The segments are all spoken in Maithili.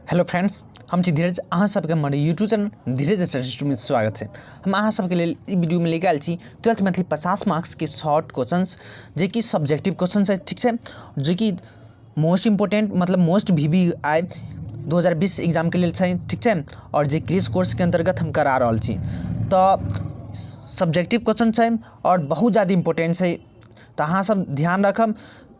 हेलो फ्रेंड्स, हम छी धीरज। अहाँ सबके हमर यूट्यूब चैनल धीरज स्टडी में स्वागत है। हम अहाँ सबके लेल ई वीडियो में लेके आयल छी 12th Maithili 50 marks के शॉर्ट क्वेश्चंस, जे कि सब्जेक्टिव क्वेश्चन है, ठीक है, जे कि मोस्ट इम्पोर्टेंट मतलब most we we I 2020 exam के लेल छै, ठीक है, और जे क्रिस कोर्स के अंतर्गत हम करा रहल छी। तो सब्जेक्टिव क्वेश्चन छै और बहुत ज़्यादा इम्पोर्टेंट छै, तो अहाँ सब ध्यान रखब।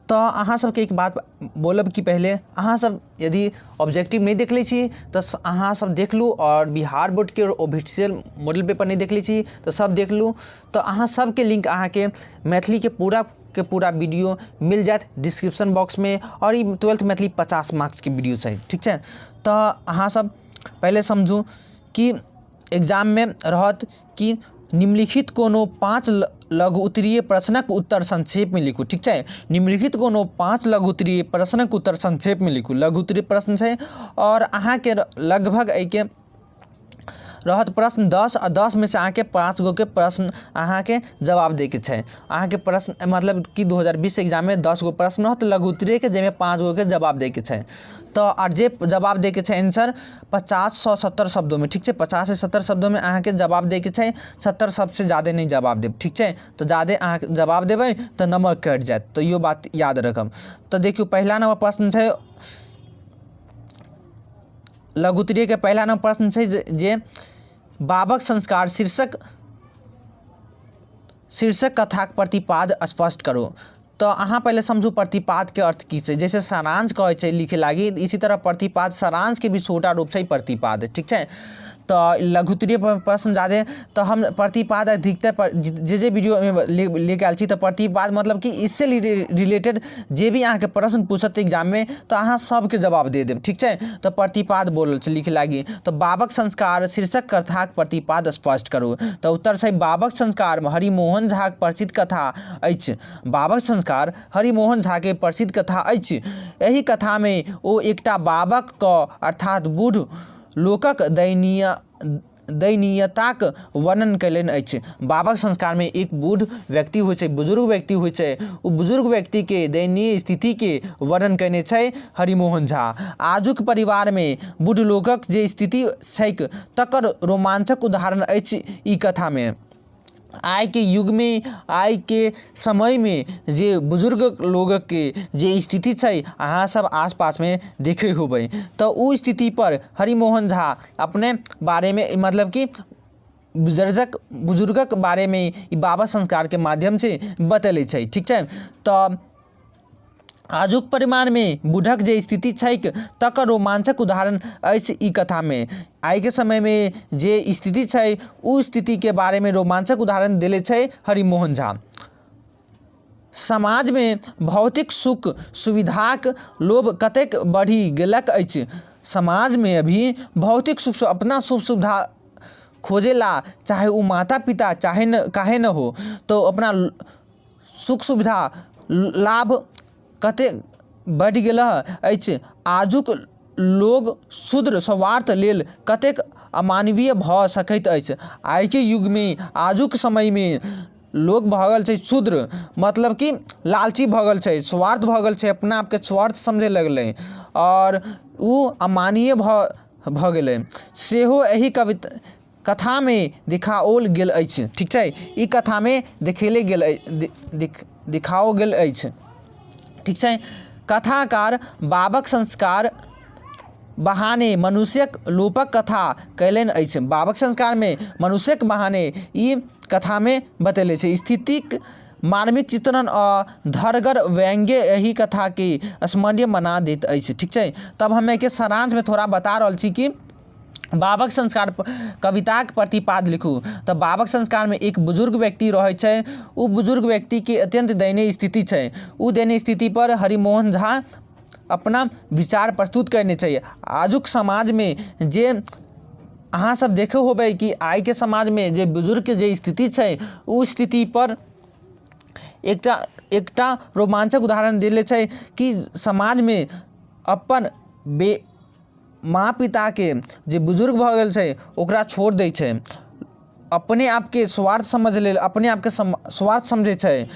तो अहाँ सबके एक बात बोलब कि पहले अहाँ सब यदि ऑब्जेक्टिव नहीं देख लै छी तो अहाँ सब देख लू, और बिहार बोर्ड के ऑफिशियल मॉडल पेपर नहीं देख लै छी तो सब देख लू। तो अहाँ सबके लिंक अहाँ के मैथिली के पूरा वीडियो मिल जायत डिस्क्रिप्शन बॉक्स में, और ई 12th Maithili 50 marks के वीडियो छै, ठीक छै। तो अहाँ सब पहले समझू कि एग्जाम में रहत कि निम्नलिखित कोनो 5 लघु उत्तरीय प्रश्नक उत्तर संक्षेप में लिखू, ठीक छै। निम्नलिखित कोनो 5 लघु उत्तरीय प्रश्नक उत्तर संक्षेप में लिखू, लघु उत्तरीय प्रश्न छै, और अहाँ के लगभग एहिके रहत प्रश्न 10, आ 10 में से अहाँ के 5 गो के प्रश्न अहाँ के जवाब दे के छै। अहाँ के प्रश्न मतलब कि 2020 एग्जाम में 10 गो प्रश्न रहत लघु उत्तरीय के, जाहिमे 5 गो के जवाब दे के छै। तो और जे जवाब दे के छै आंसर 50 से 70 शब्दों में, ठीक छै, 50 से 70 शब्दों में अहाँ के जवाब दे के छै, 70 शब्द से ज़्यादा नहीं जवाब देब, ठीक छै। तो ज़्यादा अहाँ के जवाब देबै तो नंबर कटि जायत, तो इहो बात याद रखब। तो देखियौ पहला नंबर प्रश्न छै लघु उत्तरीय के, पहला नंबर प्रश्न छै जे बाबक संस्कार शीर्षक कथाक प्रतिपाद स्पष्ट करू। तो अहाँ पहले समझू प्रतिपाद के अर्थ की छै। जैसे सारांश कहै छै लिखे लागी, इसी तरह प्रतिपाद सारांश के भी छोटा रूप छै प्रतिपाद, ठीक छै। तो लघु उत्तरीय प्रश्न ज़्यादे तो हम प्रतिपाद अधिकतर जे जे वीडियो में लेके आयल छी, तो प्रतिपाद मतलब कि इससे रिलेटेड जे भी अहाँके प्रश्न पूछत एग्जाम में तो अहाँ सबके जवाब दे देब, ठीक छै। तो प्रतिपाद बोलल छै लिखे लागी। तो बाबक संस्कार शीर्षक कथाक प्रतिपाद स्पष्ट करू। तो उत्तर छै बाबक संस्कार हरिमोहन झाक प्रसिद्ध कथा अछि। बाबक संस्कार हरिमोहन झा के प्रसिद्ध कथा अछि। एहि कथा में ओ एकटा बाबक क अर्थात बूढ़ लोकक दयनीयताक वर्णन कयलनि अछि। बाबक संस्कार में एक बूढ़ व्यक्ति होइ छै, बुजुर्ग व्यक्ति होइ छै, ओ बुजुर्ग व्यक्ति के दयनीय स्थिति के वर्णन कयने छै हरिमोहन झा। आजुक परिवार में बूढ़ लोकक जे स्थिति छैक तकर रोमांचक उदाहरण अछि ई कथा में। आइ के युग में, आइ के समय में जे बुजुर्ग लोग के जे स्थिति छै अहाँ सब आसपास में देखे होबै, तो उ स्थिति पर हरिमोहन झा अपने बारे में मतलब कि बुजुर्गक बारे में ई बाबा संस्कार के माध्यम से बतेले छै, ठीक छै। तो आजुक परिमाण में बूढ़क जे स्थिति छैक तकर रोमांचक उदाहरण अछि ई कथा में। आइ के समय में जे स्थिति छै उ स्थिति के बारे में रोमांचक उदाहरण देले छै हरिमोहन झा। समाज में भौतिक सुख सुविधाक लोभ कतेक बढ़ि गेलक अछि। समाज में अभी भौतिक सुख अपना सुख सुविधा खोजेला, चाहे उ माता पिता चाहे न काहे न हो, तो अपना सुख सुविधा लाभ कतेक बढ़ि गेल अछि। आजुक लोग शूद्र स्वार्थ लेल कतेक अमानवीय भऽ सकैत अछि। आइके युग में, आजुक समय में लोग भऽ गेल छै शूद्र, मतलब कि लालची भऽ गेल छै, स्वार्थ भऽ गेल छै, अपना आपके स्वार्थ समझे लगलै और उ अमानवीय भऽ गेलै। सेहो एहि कविता कथा में देखाओल गेल अछि, ठीक छै। ई कथा में देखेले गेल देखाओल गेल अछि, ठीक छै। कथाकार बाबक संस्कार बहाने मनुष्यक लोपक कथा कयलनि अछि। बाबक संस्कार में मनुष्यक बहाने ई कथा में बतेले छै। स्थितिक मार्मिक चित्रण आ धरगर व्यंग्य एहि कथा के स्मरणीय बना दैत अछि, ठीक छै। तब हम एहिके सारांश में थोड़ा बता रहल छी कि बाबक संस्कार कविताक प्रतिपाद लिखू। तो बाबक संस्कार में एक बुजुर्ग व्यक्ति रहै छै, उ बुजुर्ग व्यक्ति के अत्यंत दयनीय स्थिति छै। उ दयनीय स्थिति पर हरिमोहन झा अपना विचार प्रस्तुत कयने छै। आजुक समाज में जे अहाँ सब देखे होबै कि आइ के समाज में जे बुजुर्ग के जे स्थिति छै उ स्थिति पर एकटा रोमांचक उदाहरण देले छै कि समाज में अपन माँ पिता के जे बुजुर्ग भऽ गेल छै ओकरा छोड़ दै छै, अपने आपके स्वार्थ समझ लेल, अपने आपके स्वार्थ समझै छै,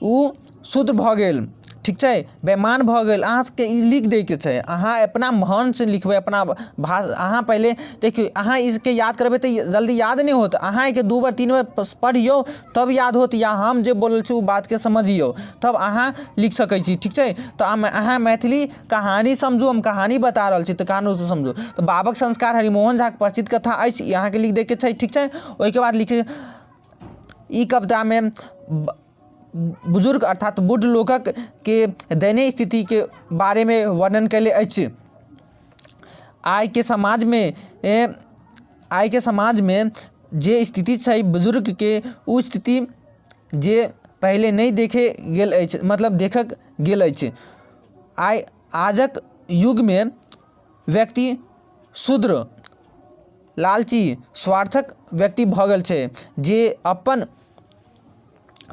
उ शुद्ध भऽ गेल, ठीक छै, बेमान भऽ गेल। अहाँ सबके ई लिख दैके छै, अहाँ अपना मनसँ लिखबै, अपना भा अहाँ पहिले देखियौ, अहाँ इसके याद करबै तऽ जल्दी याद नहि होत। अहाँ एहिके 2 बेर 3 बेर पढ़ियौ तब याद होत, या हम जे बोलल छी ओ बातके समझियौ तब अहाँ लिख सकै छी। ठीक छै, तऽ अहाँ मैथिली कहानी समझू, हम कहानी बता रहल छी तऽ कहानी समझू। तऽ बाबक संस्कार हरिमोहन झाके परिचित कथा अछि, ई अहाँके लिख दैके छै। ठीक छै, ओहिके बाद लिख ई कवितामे बुजुर्ग अर्थात बूढ़ लोकक के दयनीय स्थितिके बारेमे वर्णन कयले अछि। आइके समाजमे आइके समाजमे जे स्थिति छै बुजुर्गके, ओ स्थिति जे पहिले नहि देखे गेल अछि, मतलब देखक गेल अछि। आइ आजक युगमे व्यक्ति शूद्र, लालची, स्वार्थक व्यक्ति भऽ गेल छै, जे अपन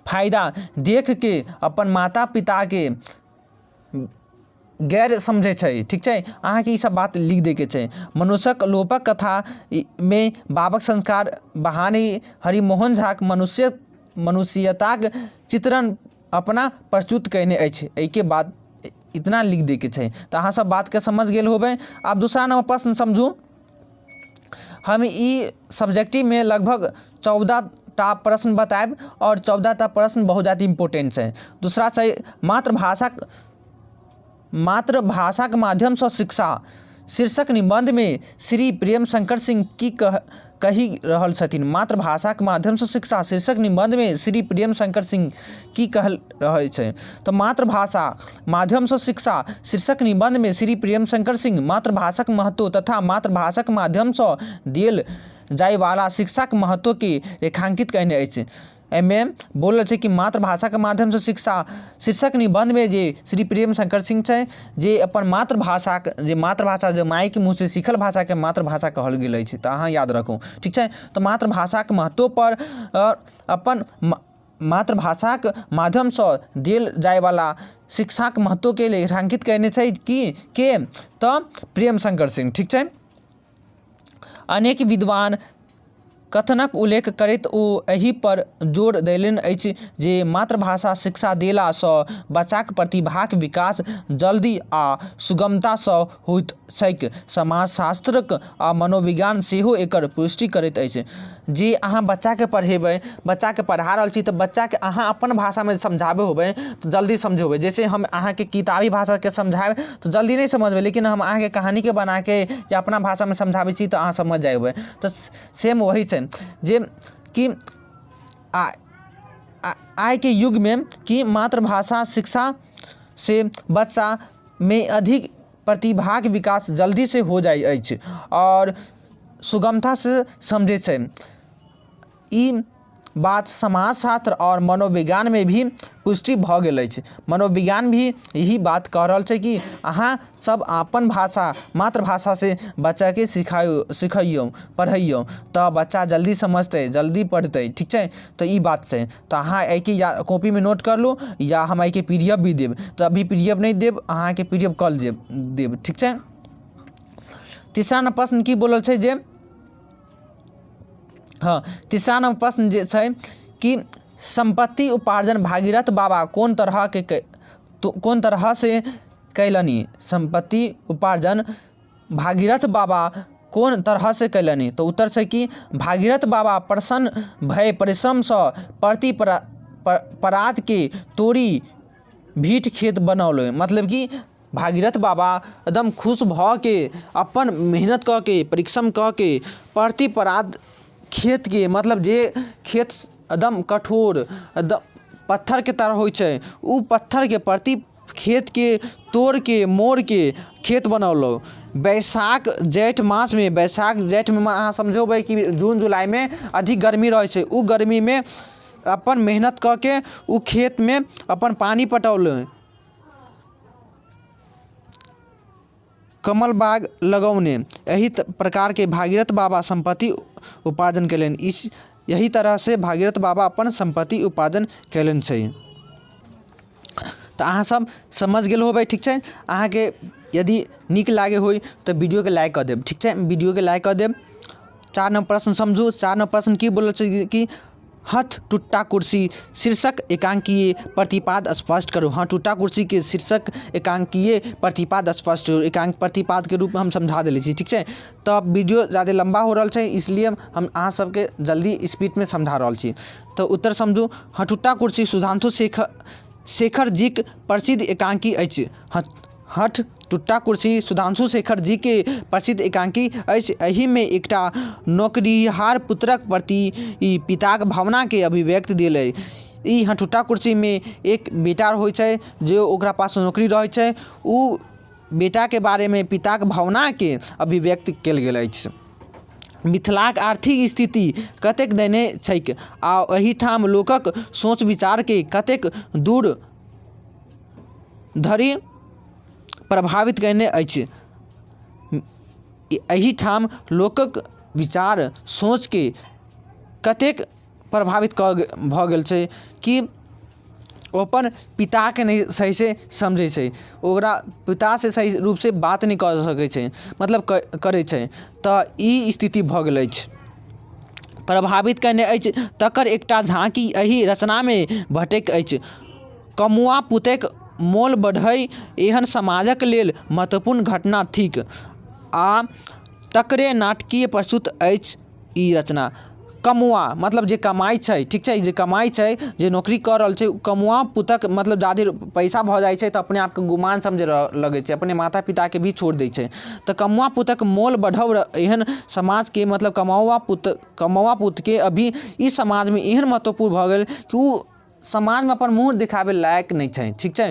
फायदा देखके अपन माता पिताके गैर समझै छै। ठीक छै, अहाँके ई सब बात लिख दैके छै। मनुष्यक लोपक कथामे बाबक संस्कार बहानी हरिमोहन झाक मनुष्यताक चित्रण अपना प्रस्तुत कयने अछि। एहिके बाद इतना लिख दैके छै। तऽ अहाँ सब बातके समझ गेल होबै। आब दूसरा नंबर प्रश्न समझू। हम ई सब्जेक्टिवमे लगभग 14 टा प्रश्न बतायब आओर 14 टा प्रश्न बहुत जादा इम्पोर्टेंट छै। दूसरा छै मातृभाषाक माध्यमसँ शिक्षा शीर्षक निबंधमे श्री प्रेम शंकर सिंह की कहि रहल छथिन? मातृभाषाक माध्यमसँ शिक्षा शीर्षक निबंधमे श्री प्रेम शंकर सिंह की कहल रहल छै? तऽ मातृभाषा माध्यमसँ शिक्षा शीर्षक निबंधमे श्री प्रेम शंकर सिंह मातृभाषाक महत्व तथा मातृभाषाक माध्यमसँ देल जायवला शिक्षाक महत्वके रेखांकित कयने अछि। एहिमे बोलल छै कि मातृभाषाके माध्यमसँ शिक्षा शीर्षक निबन्धमे जे श्री प्रेम शंकर सिंह छै, जे अपन मातृभाषाके, जे मातृभाषा जे मायके मुँहसँ सीखल भाषाके मातृभाषा कहल गेल अछि, तऽ अहाँ याद राखू। ठीक छै, तऽ मातृभाषाके महत्वपर अपन मातृभाषाक माध्यमसँ देल जायवला शिक्षाक महत्वके रेखांकित कयने छै कि के? तऽ प्रेम शंकर सिंह। ठीक छै, अनेक विद्वान कथनक उल्लेख करैत ओ एहि पर जोर देलनि अछि जे मातृभाषा शिक्षा देलासँ बच्चाक प्रतिभाक विकास जल्दी आ सुगमतासँ होइत छैक। समाजशास्त्रक आ मनोविज्ञान सेहो एकर पुष्टि करैत अछि। जे अहाँ बच्चाके पढ़ेबै, बच्चाके पढ़ा रहल छी, तऽ बच्चाके अहाँ अपन भाषामे समझाबै होबै तऽ जल्दी समझेबै। जैसे हम अहाँके किताबी भाषाके समझायब तऽ जल्दी नहि समझबै, लेकिन हम अहाँके कहानीके बनाके या अपना भाषामे समझाबै छी तऽ अहाँ समझ जेबै। तऽ सेम वही छै जे कि आइके युगमे कि मातृभाषा शिक्षा से बच्चामे अधिक प्रतिभाके विकास जल्दीसँ हो जाइ अछि आओर सुगमतासँ समझै छै। ई बात समाजशास्त्र आओर मनोविज्ञानमे भी पुष्टि भऽ गेल अछि। मनोविज्ञान भी यही बात कह रहल छै कि अहाँ सब अपन भाषा मातृभाषासँ बच्चाके सिखैयौ, पढ़ैयौ, तऽ बच्चा जल्दी समझतै, जल्दी पढ़तै। ठीक छै, तऽ ई बात छै। तऽ अहाँ एहिके या कॉपीमे नोट कर लू या हम एहिके पीडीएफ भी देब। तऽ अभी पीडीएफ नहि देब, अहाँके पीडीएफ कल देब। ठीक छै, तीसरा नंबर प्रश्न की बोलल छै जे, हँ, तीसरा नंबर प्रश्न जे छै कि सम्पत्ति उपार्जन भागीरथ बाबा कोन तरहके कोन तरह से कयलनि? सम्पत्ति उपार्जन भागीरथ बाबा कोन तरह से कयलनि? तऽ उत्तर छै कि भागीरथ बाबा प्रसन्न भय परिश्रमसँ प्रति परातके तोड़ि भीठ खेत बनौलनि। मतलब कि भागीरथ बाबा एकदम खुश भऽ के अपन मेहनत कऽ के परिश्रम कऽ के परती परात खेतके, मतलब जे खेत एकदम कठोर एकदम पत्थरके तरह होइ छै, ओ पत्थरके परती खेतके तोड़िके मोड़िके खेत बनौलहुँ। बैसाख जेठ मासमे, बैसाख जेठमे अहाँ समझेबै कि जून जुलाइमे अधिक गर्मी रहै छै, ओ गर्मीमे अपन मेहनत कऽ के ओ खेतमे अपन पानि पटौलहुँ, कमल बाग लगौने। एहि प्रकारके भागीरथ बाबा सम्पत्ति उपार्जन कयलनि। इस यही तरहसँ भागीरथ बाबा अपन सम्पत्ति उपार्जन कयलनि छै। तऽ अहाँ सब समझ गेल होबै। ठीक छै, अहाँके यदि नीक लागै होइ तऽ वीडियोके लाइक कऽ देब। ठीक छै, वीडियोके लाइक कऽ देब। 4 नंबर प्रश्न समझू। 4 नंबर प्रश्न की बोलल छै कि हथ टुट्टा कुर्सी शीर्षक एकांकीय प्रतिपाद स्पष्ट करू। हँ टुट्टा कुर्सीके शीर्षक एकांकीय प्रतिपाद स्पष्ट करू। एकांक प्रतिपादके रूपमे हम समझा देले छी, ठीक छै। तऽ वीडियो जादे लम्बा हो रहल छै, इसलिए हम अहाँ सबके जल्दी स्पीडमे समझा रहल छी। तऽ उत्तर समझू, हटुट्टा कुर्सी सुधांशु शेखर जीक प्रसिद्ध एकांकी अछि। हठ टुट्टा कुर्सी सुधांशु शेखर जीके प्रसिद्ध एकांकी अछि। एहिमे एकटा नौकरिहार पुत्रक प्रति पिताक भावनाके अभिव्यक्त देल अछि। ई हठुट्टा कुर्सीमे एक बेटा होइ छै जे ओकरा पास नौकरी रहै छै, ओ बेटाके बारेमे पिताक भावनाके अभिव्यक्त कयल गेल अछि। मिथिलाक आर्थिक स्थिति कतेक दयनीय छैक आ एहिठाम लोकक सोच विचारके कतेक दूर धरि प्रभावित कयने अछि। एहिठाम लोकक विचार सोचके कतेक प्रभावित कऽ भऽ गेल छै कि ओ अपन पिताके नहि सहीसँ समझै छै, ओकरा पितासँ सही रूपसँ बात नहि कऽ सकै छै, मतलब करै छै। तऽ ई स्थिति भऽ गेल अछि, प्रभावित कयने अछि, तकर एकटा झाँकी एहि रचनामे भेटैत अछि। कमौआ पुतक मोल बढ़य एहन समाजक लेल महत्वपूर्ण घटना थिक आ तकरे नाटकीय प्रस्तुत अछि ई रचना। कमौआ मतलब जे कमाइ छै, ठीक छै, जे कमाइ छै, जे नौकरी कऽ रहल छै, ओ कमौआ पुतक मतलब जादे पैसा भऽ जाइ छै तऽ अपने आपके गुमान समझै लगै छै, अपने माता पिताके भी छोड़ि दै छै। तऽ कमौआ पुतक मोल बढ़ब एहन समाजके मतलब कमौआ पुतके अभी ई समाजमे एहन महत्वपूर्ण भऽ गेल कि ओ समाजमे अपन मुँह देखाबै लायक नहि छै, ठीक छै।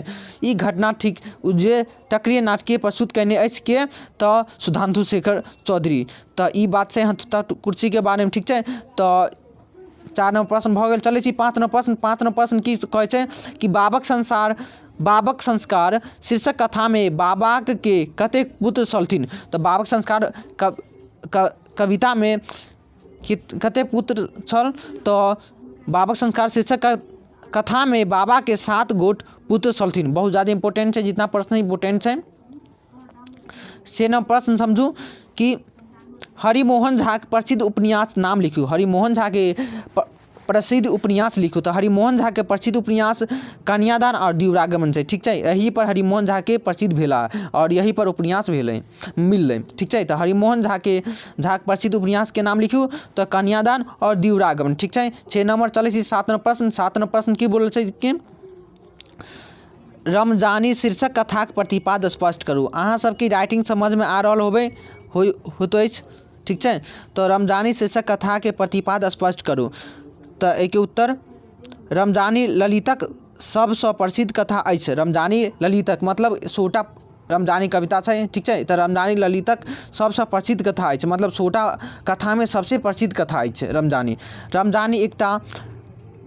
ई घटना ठीक जे तकरे नाटकीय प्रस्तुत कयने अछि के तऽ सुधांशु शेखर चौधरी। तऽ ई बात छै कुर्सीके बारेमे, ठीक छै। तऽ 4 नम्बर प्रश्न भऽ गेल। चलै छी 5 नम्बर प्रश्न। 5 नम्बर प्रश्न की कहै छै कि बाबक संस्कार शीर्षक कथामे बाबाक के कतेक पुत्र छलथिन? तऽ बाबक संस्कार कवितामे कतेक पुत्र छल? तऽ बाबक संस्कार शीर्षक कथामे बाबाके 7 गोट पुत्र छलथिन। बहुत ज्यादा इम्पोर्टेंट छै, जितना प्रश्न इम्पोर्टेंट छै। 6 नम्बर प्रश्न समझू कि हरिमोहन झाके प्रसिद्ध उपन्यास नाम लिखू। हरिमोहन झाके प्रसिद्ध उपन्यास लिखू। तऽ हरिमोहन झाके प्रसिद्ध उपन्यास कन्यादान आओर द्विरागमन छै, ठीक छै। एही पर हरिमोहन झाके प्रसिद्ध भेला आओर यही पर उपन्यास भेलै मिललै, ठीक छै। तऽ हरिमोहन झाके प्रसिद्ध उपन्यासके नाम लिखू तऽ कन्यादान आओर द्विरागमन, ठीक छै। 6 नम्बर चलै छी 7 नम्बर प्रश्न। 7 नम्बर प्रश्न की बोलल छै कि रमजानी शीर्षक कथाक प्रतिपाद स्पष्ट करू। अहाँ सबके राइटिंग समझमे आ रहल होइत अछि, ठीक छै। तऽ रमजानी शीर्षक कथाके प्रतिपाद स्पष्ट करू। तऽ एहिके उत्तर रमजानी ललितक सबसँ प्रसिद्ध कथा अछि। रमजानी ललितक मतलब छोटा रमजानी कविता छै, ठीक छै। तऽ रमजानी ललितक सबसँ प्रसिद्ध कथा अछि, मतलब छोटा कथामे सबसँ प्रसिद्ध कथा अछि रमजानी। रमजानी एकटा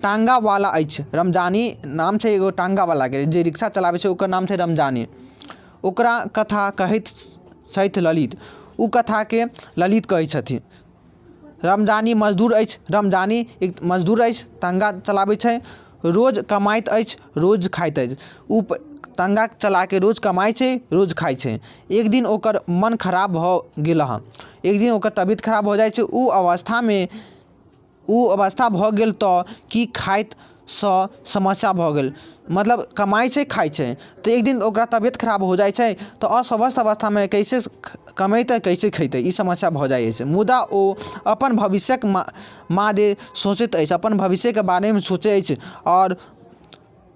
टाँगावाला अछि। रमजानी नाम छै एगो टाँगावालाके, जे रिक्शा चलाबै छै ओकर नाम छै रमजानी। ओकरा कथा कहैत छथि ललित, ओ कथाके ललित कहै छथिन। रमजानी मजदूर अछि। रमजानी एक मजदूर अछि, टाँगा चलाबै छै, रोज कमाइत अछि, रोज खाइत अछि। ओ टाँगा चलाके रोज कमाइ छै, रोज खाइ छै। एक दिन ओकर मन खराब भऽ गेल हँ, एक दिन ओकर तबियत खराब भऽ जाइ छै। ओ अवस्था भऽ गेल तऽ की खाइतसँ समस्या भऽ गेल, मतलब कमाइ छै खाइ छै। तऽ एक दिन ओकरा तबियत खराब हो जाइ छै तऽ अस्वस्थ अवस्थामे कैसे कमेतै कैसे खेतै, ई समस्या भऽ जाइ अछि। मुदा ओ अपन भविष्यक मादे सोचैत अछि, अपन भविष्यके बारेमे सोचै अछि आओर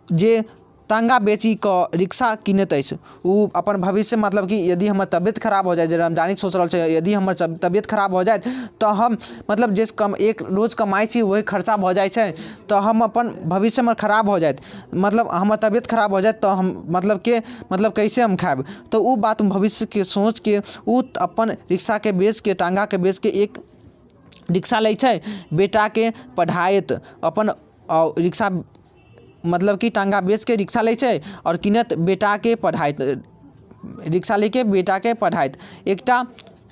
जे टाँगा बेचि कऽ रिक्शा कीनैत अछि। ओ अपन भविष्य मतलब कि यदि हमर तबियत खराब हो जाइ, जे रमजानी सोचि रहल छै यदि हमर तबियत खराब हो जायत तऽ हम मतलब जे कम एक रोज कमाइ छी वही खर्चा भऽ जाइ छै, तऽ हम अपन भविष्य हमर खराब भऽ जायत, मतलब हमर तबियत खराब भऽ जायत तऽ हम मतलब के मतलब कैसे हम खायब। तऽ ओ बात भविष्यके सोचके ओ अपन रिक्शाके बेचके टाँगाके बेचके एक रिक्शा लै छै, बेटाके पढ़ायत अपन रिक्शा मतलब कि टाँगा बेचके रिक्शा लै छै आओर कीनत बेटाके पढ़ाइत, रिक्शा लैके बेटाके पढ़ाइत। एकटा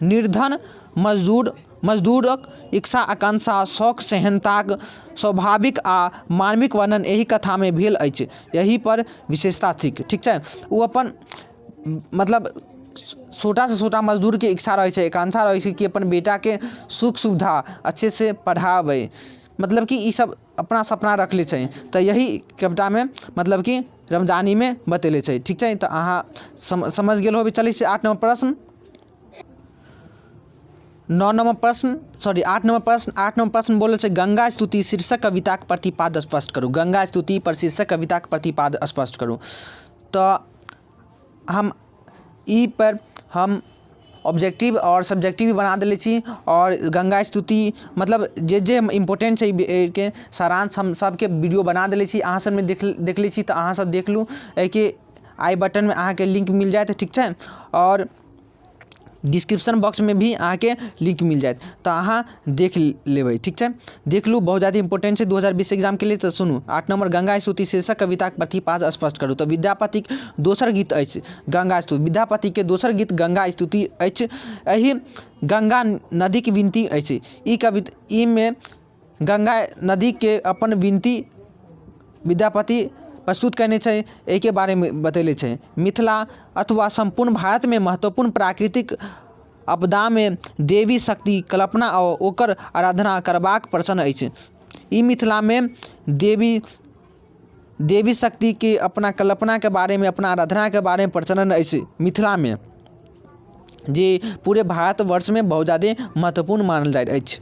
निर्धन मजदूरक इच्छा आकांक्षा शौक सेहन्ताक स्वाभाविक आ मार्मिक वर्णन एहि कथामे भेल अछि, एहि पर विशेषता थिक, ठीक छै। ओ अपन मतलब छोटासँ छोटा मजदूरके इच्छा रहै छै, आकांक्षा रहै छै कि अपन बेटाके सुख सुविधा अच्छे से पढ़ाबै। मतलब कि ई सब अपना सपना रखले छै। तऽ यही कवितामे मतलब कि रमजानीमे बतेले छै। ठीक छै, तऽ अहाँ समझ गेल होबै। चलै छी 8 नम्बर प्रश्न, 9 नम्बर प्रश्न, सॉरी 8 नम्बर प्रश्न। 8 नम्बर प्रश्न बोलल छै गंगा स्तुति शीर्षक कविताक प्रतिपाद स्पष्ट करू। गंगा स्तुति पर शीर्षक कविताक प्रतिपाद स्पष्ट करू। तऽ हम ई पर हम ऑब्जेक्टिव आओर सब्जेक्टिव भी बना देले छी आओर गंगा स्तुति मतलब जे जे इम्पोर्टेंट छै एहिके सारांश हम सबके वीडियो बना देले छी। अहाँ सबमे देख लै छी तऽ अहाँ सब देख लू। एहिके आई बटनमे अहाँके लिंक मिल जायत। ठीक छै, आओर डिस्क्रिप्शन बॉक्समे भी अहाँके लिंक मिल जायत, तऽ अहाँ देख लेबै। ठीक छै, देख लू, बहुत ज्यादा इम्पोर्टेंट छै 2020 एग्जामके लिए। तऽ सुनू, 8 नम्बर गंगा स्तुति शीर्षक कविताक प्रतिपाद स्पष्ट करू। तऽ विद्यापतिक दोसर गीत अछि गंगा स्तुति। विद्यापतिके दोसर गीत गंगा स्तुति अछि। एहि गंगा नदीक विनती अछि। ई कविता ई मे गंगा नदीके अपन विनती विद्यापति प्रस्तुत कयने छै, एहिके बारेमे बतेले छै। मिथिला अथवा सम्पूर्ण भारतमे महत्वपूर्ण प्राकृतिक आपदामे देवी शक्ति कल्पना आ ओकर आराधना करबाक प्रश्न अछि। ई मिथिलामे देवी शक्तिके अपना कल्पनाके बारेमे, अपना आराधनाके बारेमे प्रचलन अछि मिथिलामे, जे पूरे भारतवर्षमे बहुत ज्यादे महत्वपूर्ण मानल जाइत अछि।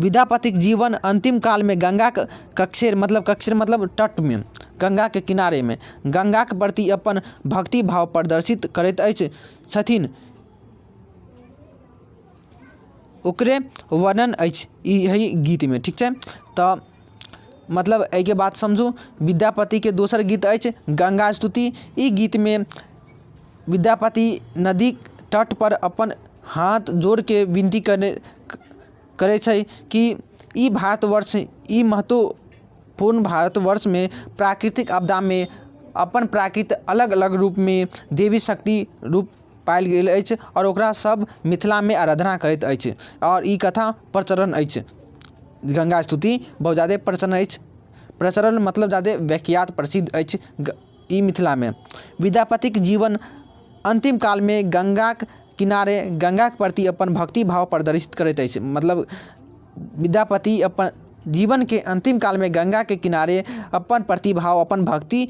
विद्यापतिक जीवन अंतिम कालमे गंगाक कक्षेर मतलब कक्षेर मतलब तटमे, गंगाके किनारेमे गंगाक प्रति अपन भक्ति भाव प्रदर्शित करैत अछि छथिन, ओकरे वर्णन अछि यही गीतमे। ठीक छै, तऽ मतलब एहिके बात समझू, विद्यापतिके दोसर गीत अछि गंगा स्तुति। ई गीतमे विद्यापति नदीक तट पर अपन हाथ जोड़िके विनती करै छै कि ई भारतवर्ष, ई महत्वपूर्ण भारतवर्षमे प्राकृतिक आपदामे अपन प्राकृत अलग अलग रूपमे देवी शक्ति रूप पायल गेल अछि आओर ओकरा सब मिथिलामे आराधना करैत अछि आओर ई कथा प्रचलन अछि। गंगा स्तुति बहुत ज्यादे प्रचलन अछि, प्रचलन मतलब ज्यादे विख्यात प्रसिद्ध अछि ई मिथिलामे। विद्यापतिक जीवन अंतिम कालमे गंगाक किनारे गंगाक प्रति अपन भक्ति भाव प्रदर्शित करैत अछि। मतलब विद्यापति अपन जीवनके अंतिम कालमे गंगाके किनारे अपन प्रतिभाव अपन भक्ति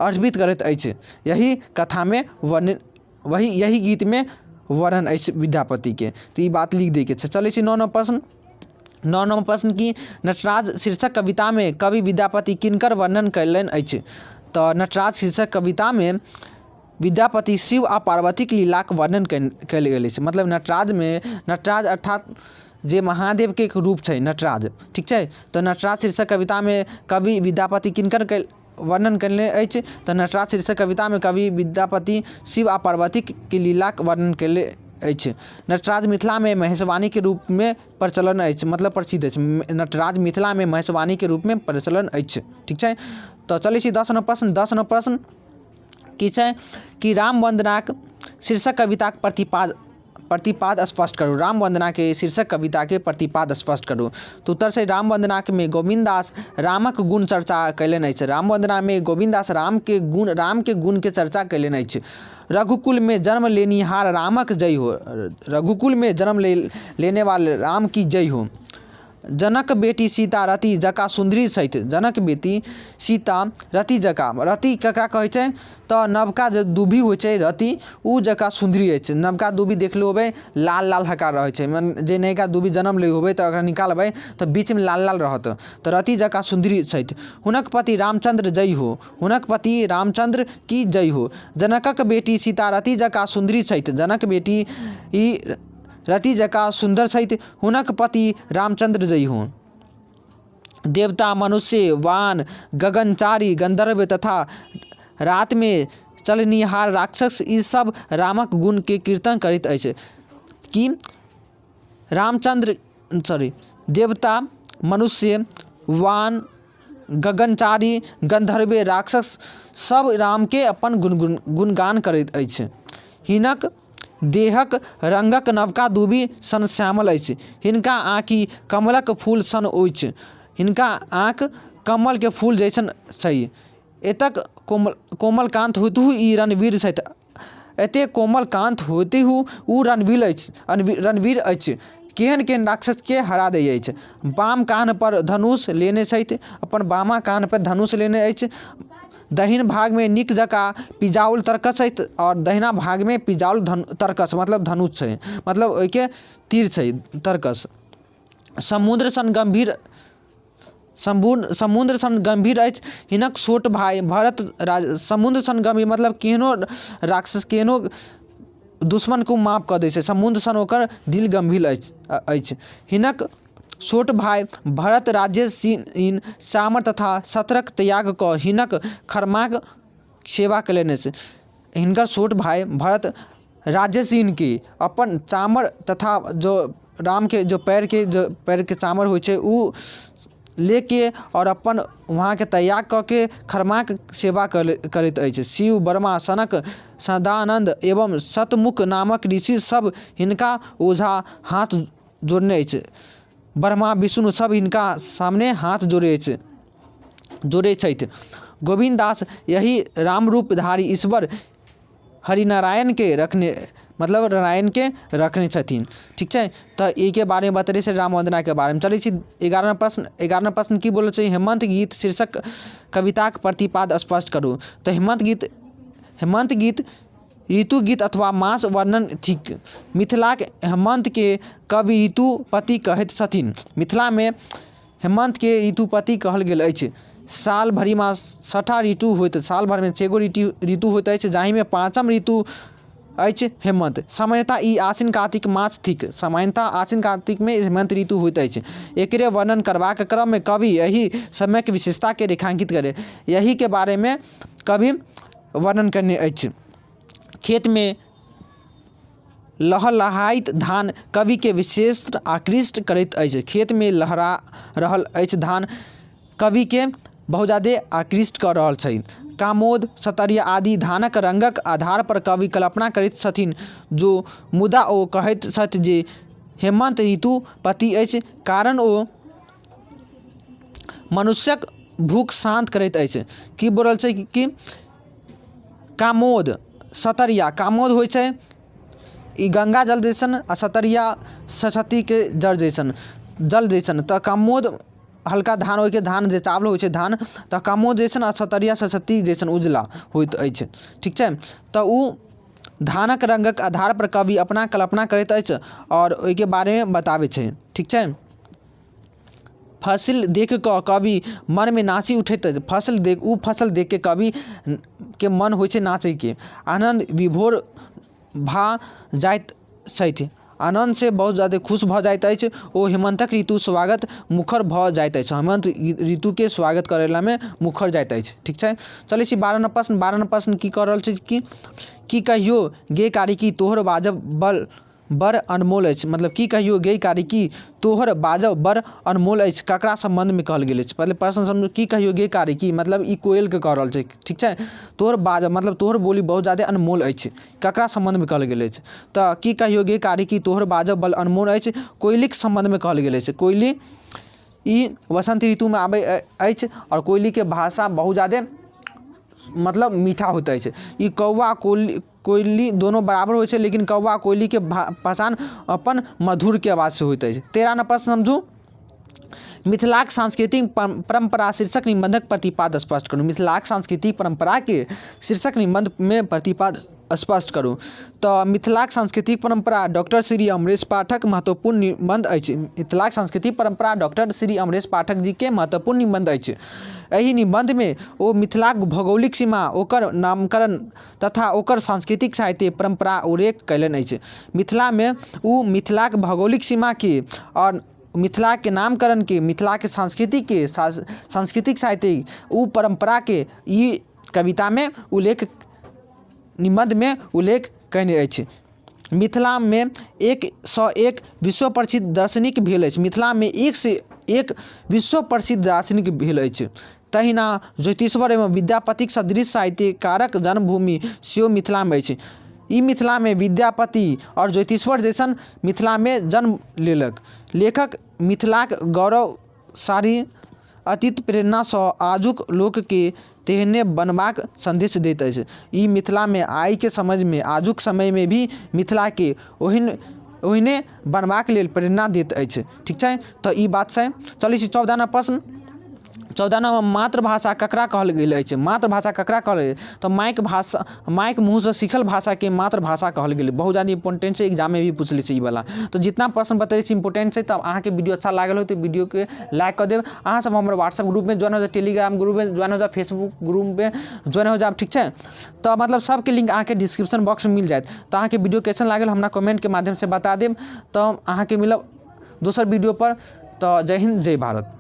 अर्पित करैत अछि। यही कथामे वर्णित वही यही गीतमे वर्णन अछि विद्यापतिके। तऽ ई बात लिख दैके छै। चलै छी 9 नम्बर प्रश्न। 9 नम्बर प्रश्न की नटराज शीर्षक कवितामे कवि विद्यापति किनकर वर्णन कयलनि अछि? तऽ नटराज शीर्षक कवितामे विद्यापति शिव आ पार्वतीक लीलाक वर्णन कयल गेल अछि। मतलब नटराजमे नटराज अर्थात जे महादेवके एक रूप छै नटराज। ठीक छै, तऽ नटराज शीर्षक कवितामे कवि विद्यापति किनकर वर्णन कयने अछि? तऽ नटराज शीर्षक कवितामे कवि विद्यापति शिव आ पार्वतीक लीलाक वर्णन कयने अछि। नटराज मिथिलामे महेशवाणीके रूपमे प्रचलन अछि, मतलब प्रसिद्ध अछि। नटराज मिथिलामे महेशवाणीके रूपमे प्रचलन अछि। ठीक छै, तऽ चलै छी 10 नम्बर प्रश्न। 10 नम्बर प्रश्न की छै कि राम वन्दनाक शीर्षक कविताक प्रतिपाद स्पष्ट करू। राम वन्दनाके शीर्षक कविताके प्रतिपाद स्पष्ट करू। तऽ उत्तर छै राम वन्दनामे गोविन्द दास रामक गुण चर्चा कयलनि अछि। राम वन्दनामे गोविन्द दास रामके गुणके चर्चा कयलनि अछि। रघुकुलमे जन्म लेनिहार रामक जय हो, रघुकुलमे जन्म लेने वाले राम की जय हो। जनक बेटी सीता रति जकाँ सुन्दरी छथि। जनक बेटी सीता रति जकाँ, रति ककरा कहै छै? तऽ नवका जे दूभी होइ छै रति, ओ जकाँ सुन्दरी अछि। नवका दूभी देखले होबै, लाल लाल हका रहै छै। जे नयका दूभी जन्म लै होबै तऽ अगर निकालबै तऽ बीचमे लाल लाल रहत। तऽ रति जकाँ सुन्दरी छथि। हुनक पति रामचंद्र जय हो, हुनक पति रामचंद्र की जय हो। जनकक बेटी सीता रति जकाँ सुन्दरी छथि। जनक बेटी ई रति जकाँ सुन्दर छथि, हुनक पति रामचंद्र जय हो। देवता, मनुष्य, वान, गगनचारी, गंधर्व तथा रात में चलनिहार राक्षस ई सब रामक गुण के कीर्तन करैत अछि। कि रामचंद्र सॉरी देवता, मनुष्य, वान, गगनचारी, गंधर्व, राक्षस सब राम के अपन गुणगान करैत अछि। हिनक देहक रंगक नवका दूबि सन श्यामल अछि। हिनका आँखि कमलक फूल सन अछि। हिनका आँखि कमल के फूल जैसन छै। एतक कोमलकांत होइतहु ई रणवीर छथि। एतेक कोमलकांत होइतहु ओ रणवीर अछि। रणवीर अछि। केहन केहन राक्षसके हरा दै अछि। बाम कान्हपर धनुष लेने छथि, अपन बामा कान्हपर धनुष लेने अछि। दहिन भागमे नीक जकाँ पिजाओल तरकस अछि आओर दहिना भागमे पिजाओल धन तरकस मतलब धनुष छै, मतलब ओहिके तीर छै तरकस। समुद्र सन गम्भीर, समुद्र सन गम्भीर अछि हिनक छोट भाय भरत राज। समुद्र सन गम्भीर मतलब केहनो राक्षस, केहनो दुश्मनके ओ माफ कऽ दै छै। समुद्र सन ओकर दिल गम्भीर अछि। हिनक छोट भाय भरत राज्य इन चामर तथा सत्रक त्याग कऽ हिनक खरमाक सेवा कयलनि अछि। हिनकर छोट भाय भरत राज्यसीनके अपन चामर तथा जो रामके जो पैरके चामर होइ छै ओ लेके आओर अपन वहाँके त्याग कऽ के खरमाक सेवा करैत अछि। शिव, ब्रह्मा, सनक, सदानन्द एवं शतमुख नामक ऋषि सब हिनका ओझा हाथ जोड़ने अछि। ब्रह्मा, विष्णु सब हिनका सामने हाथ जोड़ै अछि, जोड़ै छथि। गोविन्द दास यही रामरूपधारी ईश्वर हरिनारायणके रखने, मतलब नारायणके रखने छथिन। ठीक छै, तऽ एहिके बारेमे बतेने छै राम वन्दनाके बारेमे। चलै छी 11 नम्बर प्रश्न। 11 नम्बर प्रश्न की बोलै छै? हेमन्त गीत शीर्षक कविताक प्रतिपाद स्पष्ट करू। तऽ हेमन्त गीत ऋतु गीत अथवा मास वर्णन थिक। मिथिलाक हेमन्तके कवि ऋतुपति कहैत छथिन। मिथिलामे हेमन्तके ऋतुपति कहल गेल अछि। साल भरिमे छठा ऋतु होइत, साल भरिमे छगो ऋतु होइत अछि, जाहिमे पाँचम ऋतु अछि हेमन्त। सामान्यतः ई आश्विन कार्तिक मास थिक। सामान्यतः आश्विन कार्तिकमे हेमन्त ऋतु होइत अछि। एकरे वर्णन करबाक क्रममे कवि एहि समयक विशेषताके रेखांकित करे, यहीके बारेमे कवि वर्णन कयने अछि। खेतमे लहलहाइत धान कविके विशेष आकृष्ट करैत अछि। खेतमे लहरा रहल अछि धान, कविके बहुत ज्यादे आकृष्ट कऽ रहल छै। कामोद, सतरिया आदि धानक रङ्गक आधार पर कवि कल्पना करैत छथिन जो मुदा ओ कहैत छथि जे हेमन्त ऋतुपति अछि, कारण ओ मनुष्यक भूख शान्त करैत अछि। की बोलल छै कि कामोद, सतरिया, कामोद होइ छै ई गंगा जल जैसन आ सतरिया सरस्वतीके जल जैसन, जल जैसन। तऽ कामोद हल्का धान ओहिके धान जे चावल होइ छै धान, तऽ कामोद जैसन आ सतरिया सरस्वती जैसन उजला होइत अछि। ठीक छै, तऽ ओ धानक रङ्गक आधार पर कवि अपना कल्पना करैत अछि आओर ओहिके बारेमे बताबै छै। ठीक छै, फसिल देख कऽ कवि मनमे नाचि उठैत अछि। फसल देख, ओ फसल देख कऽ कवि के मन होइ छै नाचैके, आनन्द विभोर भऽ जाइत छथि। आनन्दसँ बहुत जादे खुश भऽ जाइत अछि ओ। हेमन्तक ऋतु स्वागत मुखर भऽ जाइत अछि। हेमन्त ऋतुके स्वागत करैलामे मुखर जाइत अछि। ठीक छै, चलै छी 12 नम्बर प्रश्न। 12 नम्बर प्रश्न की कऽ रहल छै कि की कहियो गे कारिकी तोहर बाजब बल बड़ अनमोल अछि। मतलब की कहियो गे कारिकी तोहर बाजब बड़ अनमोल अछि, ककरा सम्बन्धमे कहल गेल अछि? पहिले प्रश्न समझू। की कहियो गे कारिकी मतलब ई कोयलके कह रहल छै। ठीक छै, तोहर बाजब मतलब तोहर बोली बहुत ज्यादे अनमोल अछि, ककरा सम्बन्धमे कहल गेल अछि? तऽ की कहियो गे कारिकी तोहर बाजब बड़ अनमोल अछि, कोयलीके सम्बन्धमे कहल गेल अछि। कोयली ई वसन्त ऋतुमे आबै अछि आओर कोयलीके भाषा बहुत ज्यादे मतलब मीठा होइत अछि। ई कौआ कोयली दोनो बराबर होइ छै, लेकिन कौआ कोयलीके पहचान अपन मधुरके आवाजसँ होइत अछि। 13 नम्बर समझू, मिथिलाक सांस्कृतिक परम्परा शीर्षक निबन्धक प्रतिपाद स्पष्ट करू। मिथिलाक सांस्कृतिक परम्पराके शीर्षक निबन्धमे प्रतिपाद स्पष्ट करू। तऽ मिथिलाक सांस्कृतिक परम्परा डॉक्टर श्री अमरेश पाठक महत्वपूर्ण निबन्ध अछि। मिथिलाक सांस्कृतिक परम्परा डॉक्टर श्री अमरेश पाठक जीके महत्वपूर्ण निबन्ध अछि। एहि निबन्धमे ओ मिथिलाक भौगोलिक सीमा, ओकर नामकरण तथा ओकर सांस्कृतिक साहित्य परम्परा उल्लेख कयलनि अछि। मिथिलामे ओ मिथिलाक भौगोलिक सीमाके आओर मिथिलाके नामकरणके, मिथिलाके संस्कृतिके, सांस्कृतिक साहित्य ओ परम्पराके ई कवितामे उल्लेख, निबन्धमे उल्लेख कयने अछि। मिथिलामे 101 विश्व प्रसिद्ध दार्शनिक भेल अछि। मिथिलामे 101 विश्व प्रसिद्ध दार्शनिक भेल अछि। तहिना ज्योतिश्वर एवं विद्यापतिक सदृश साहित्यकारक जन्मभूमि सेहो मिथिलामे अछि। ई मिथिलामे विद्यापति आओर ज्योतिश्वर जैसन मिथिलामे जन्म लेलक। लेखक मिथिलाक गौरवशाली अतीत प्रेरणासँ आजुक लोकके तेहने बनबाक सन्देश दैत अछि। ई मिथिलामे आइके समझमे, आजुक समयमे भी मिथिलाके ओहन ओहिने बनबाक लेल प्रेरणा दैत अछि। ठीक छै, तऽ ई बात छै। चलै छी 14 नम्बर प्रश्न। 14 नम्बर, मातृभाषा ककरा कहल गेल अछि? मातृभाषा ककरा कहल गेल? तऽ माइक भाषा, माइक मुँहसँ सीखल भाषाके मातृभाषा कहल गेलै। बहुत ज्यादा इम्पोर्टेंट छै, एग्जाममे भी पूछ लै छै ई वाला। तऽ जितना प्रश्न बतै छी इम्पोर्टेंट छै। तऽ अहाँके वीडियो अच्छा लागल हो तऽ वीडियोके लाइक कऽ देब। अहाँ सब हमर व्हाट्सअप ग्रुपमे ज्वाइन हो जाओ, टेलीग्राम ग्रुपमे ज्वाइन हो जाओ, फेसबुक ग्रुपमे ज्वाइन हो जाओ। ठीक छै, तऽ मतलब सबके लिंक अहाँके डिस्क्रिप्शन बॉक्समे मिल जायत। तऽ अहाँके वीडियो कैसन लागल, हमरा कमेंटके माध्यमसँ बता देब। तऽ अहाँके मिलब दोसर वीडियो पर। तऽ जय हिन्द, जय भारत।